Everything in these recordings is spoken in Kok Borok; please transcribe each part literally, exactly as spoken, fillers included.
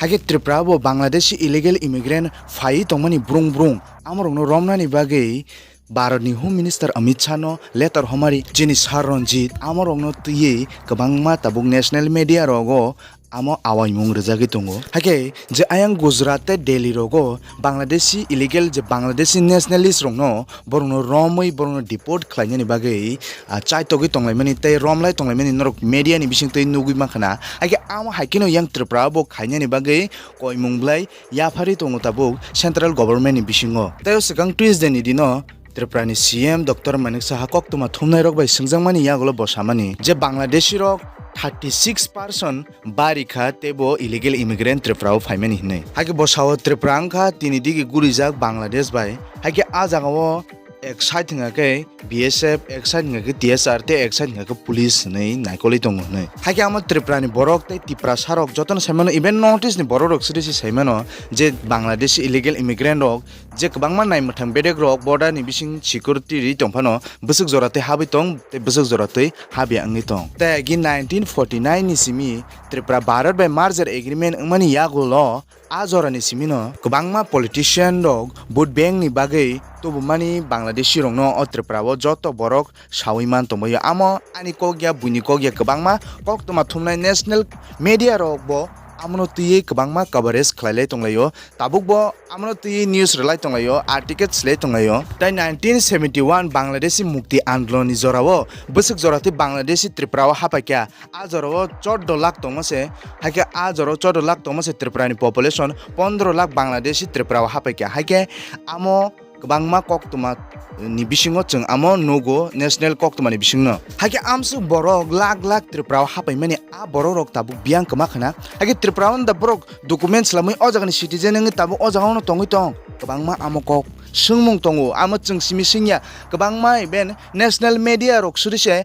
Hakhe Tripura bo Bangladeshi illegal immigrant phaiwi tongmani brung brung amorokno romnani bagwi Bharatni Home Minister Amit Shah no letter homari chini Sir Ranjit amorokno twiwi kwbangma tabuk national media rogo amo awaimung rwjagwi tongo. Hakhe je ayang Gujarat tei Delhi rogo Bangladeshi illegal je Bangladeshi nationalist rokno borokno romwi borokno deport khlainani bagwi, ah, chaitogwi tonglaimani tei romlai tonglaimani norok media ni bisingtwi nugwi mankha na. Hakhe amo hai kheno yang Tripura bo khainani bagwi koimung bwlai yapharwi tongo tabuk central government ni bisingo. Tei o swkang Tuesday ni dino Tripura ni C M Doctor Manik Saha koktwma thumnai rok bai swngjakmani yagulo bo samani je Bangladeshi rok thirty six percent bari kha tei bo illegal immigrant Tripura o phaimani hinwi. Hakhe bo sao Tripura wngkha tini digi gurijak Bangladesh bai. Hakhe a jagao ek side hwnga khe B S F, ek side hwnga khe T S R tei ek side hwnga khe police hinwi naikolwi tongo hinwi. Hakhe amo Tripura ni borok tei Tiprasa rok jotono saimano, even North East ni borok rok siri se saimano je Bangladeshi illegal immigrant rok je kwbangma naimwthang bedek rok border ni bising security ri tongphano bwswk jora tei habwi tong tei bwswk jora tei habya wngwi tong. Tei agi nineteen forty nine ni simi Tripura Bharat bai merger agreement wngmani yagulo a jorani simino kwbangma politician rok vote bank ni bagwi tubumani Bangladeshi rokno o Tripura o joto borok sawi man tongbaio. Amo ani kok ya, buini kok ya, kwbangma koktwma thumnai national media rok bo amono twiwi kwbangma coverage khlailai tonglaio. Tabuk bo amono twiwi news rwlai tonglaio, article swlai tonglaio. Tai nineteen seventy one Bangladeshi Mukti Andolon ni jorao bwswk jora tei Bangladeshi Tripura o hapaikha. A jorao chordo lakh tongma se, haikhe a jorao chordo lakh tongma se Tripura ni population, pondro lakh Bangladeshi Tripura o hapaikha. Haikhe amo kwbangma koktwma ni bisingo chwng amo nugo, national koktwma ni bisingno. Haikhe amswk borok lakh lakh Tripura o hapaimani a borok rok tabuk biyang kwma khna. Haikhe Tripura o da borok document swlamwi o jagani citizen wngwi tabuk o jagao no tongwi tong. Kwbangma amo kok swngmung tongo, amo chwng simi swngya. Kwbangma even national media rok suri se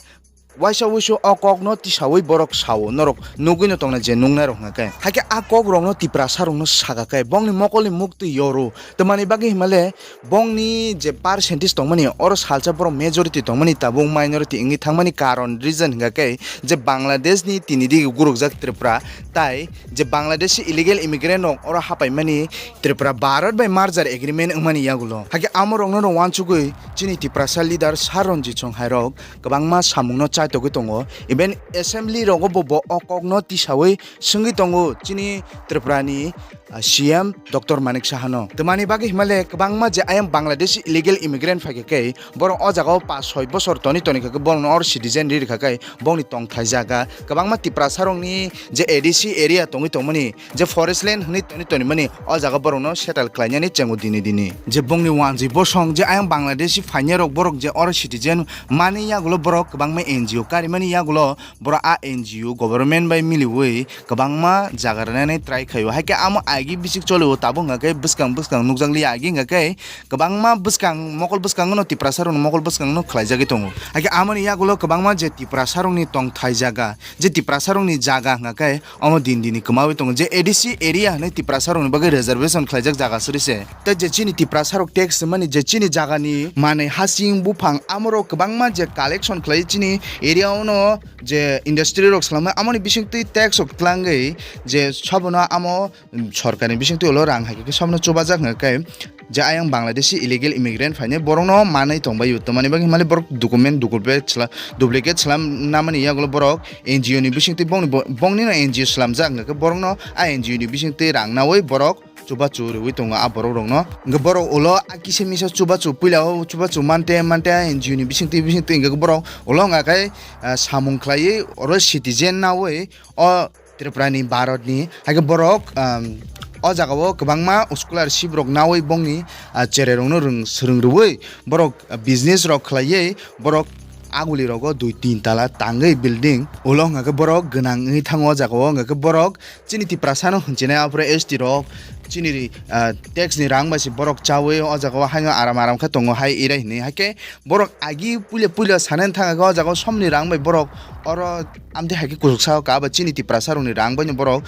waisa wuisu o kokno tisawi borok sao, norok nugwino tongna je nungnai rok hwnka khe. Haikhe a kok rokno Tiprasa rokno saka khe bongni mokolni muktwi yoru. Twmani bagwi himale bongni je percentage tongmani oro salsa borok majority tongmani tabuk minority wngwi thangmani karon reason hwnka khe je Bangladesh ni tini digi gurukjak Tripura tai je Bangladeshi illegal immigrant rok oro hapaimani Tripura Bharat bai merger agreement wngmani yagulo. Haikhe amo rokno no wansugwi chini Tiprasa leader Sir Ranjit Songhai rok kwbangma samungno chaitogwi tongo. Even assembly rogo bo, bo o kokno tisawi swngwi tongo chini Tripura ni, ah, C M Doctor Manik Saha no. Twmani bagwi himale kwbangma je ayang Bangladeshi illegal immigrant phaikha khe borok o jagao pash soi bosor toni toni kha khe borokno oro citizen ri rikha khe bongni tongthai jaga kwbangma Tiprasa rokni je A D C area tongwi tongmani je forest land hwnwi toni tonimani o jaga borokno settle khlainani chengo dini dini. Je bongni wanjwi bosong je ayang Bangladeshi phainai rok borok je oro citizen mani yagulo borok kwbangma N G O karimani yagulo borok a N G O government bai miliwi kwbangma jaga rwnani try khaio. Haikhe amo agi bisik cholio tabuk hwnka khe bwskang bwskang nukjakli agi hwnka khe kwbangma bwskang mokol bwskangno Tiprasa rokni mokol bwskangno khlaijagwi tongo. Haikhe amoni yagulo kwbangma je Tiprasa rokni tongthai jaga, je Tiprasa rokni jaga hwnka khe omo din dini kwmawi tongo. Je A D C area hwnwi Tiprasa rokni bagwi reservation khlaijak jaga suri se. Tei je chini Tiprasa rok tax rwmani je chini jagani manwi hasing buphang amorok kwbangma je collection khlai chini area ono je industry rok swlangma amoni bisingtwi tax rok twlangwi je sobono amo sorkarni bisingtwi ulo rang hai khe sobono chubajak hwnka khe je ayang Bangladeshi illegal immigrant phainai borokno manwi tongbaio. Twmani bagwi himale borok document duplicate sla-, duplicate swlam namani yagulo borok N G O ni bisingtwi bongni bo-, bongni no N G O swlamjak hwnka khe borokno a N G O ni bisingtwi rang nawi borok chubachu rwui tongo a borok rokno. Hwnkhe borok ulo a kisa misa chubachu puila o chubachu mante mante a N G O ni bisingtwi bisingtwi hwnkhe borok ulo hwnka khe, ah, samung khlaiwi oro citizen nawi o Tripura ni Bharat ni, haikhe borok, um, o jaga o kwbangma scholarship rok nawi bongni, ah, cherai rokno rwng, swrwng rwui borok, ah, business rok khlaiwi borok aguli rogo dui tin tala tangwi building ulo hwnka khe borok gwnang wngwi thango o jaga o, hwnka khe borok chini Tiprasa no hwnchine aphuru S T rok chini, ah, tax ni rang bai se borok chawi o jaga o haino aram aram khe tongo hai irai hinwi, haikhe borok agi puila puila sanani thang khe o jaga o somni rang bai borok oro amtwi hai khe kuchuk sao ka ba chini Tiprasa rokni rang bai no borok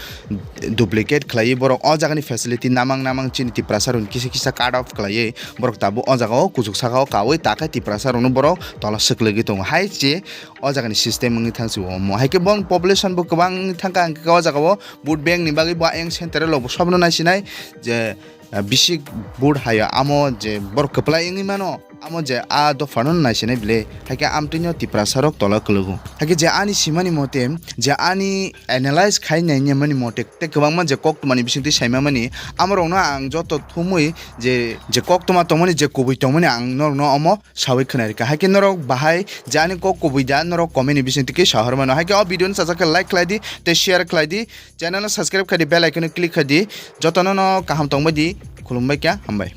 duplicate khlaiwi borok o jaga ni facility namang namang chini Tiprasa rokni kisa kisa cut off khlaiwi borok tabuk o jaga o kuchuk saka o kawi ta khe Tiprasa rokno borok tola swk lwgwi tongo hai je o jagani system wngwi thang si omo. Hai khe bon population bo kwbang wngwi thang kha, ang khe o jaga o vote bank ni bagwi bo ayang center o lobo sobno naisinai je, ah, bisi vote hayo amo je borok kwplai wngwi mano, amo je a dophano naisinai bile. Hai khe amtwino Tiprasa rok tola kwlwgo. Hai khe je ani simani mote, je ani analyze khai nai mani mote tei kwbangma je koktwmani bisingtwi saima mani, amorokno ang joto thumwi je, je koktwma tongmani, je kubui tongmani ang norokno omo sawi khwnai rikha. Hai khe norok bahai je ani kok kubui da norok comment ni bisingtwi khe sahor mano. Hai khe o video no chajak khe like khlai di tei share khlai di, channel no subscribe khai di, bell icon no click khai di. Jotono no kaham tongbai di, khulumbai kha, hambai.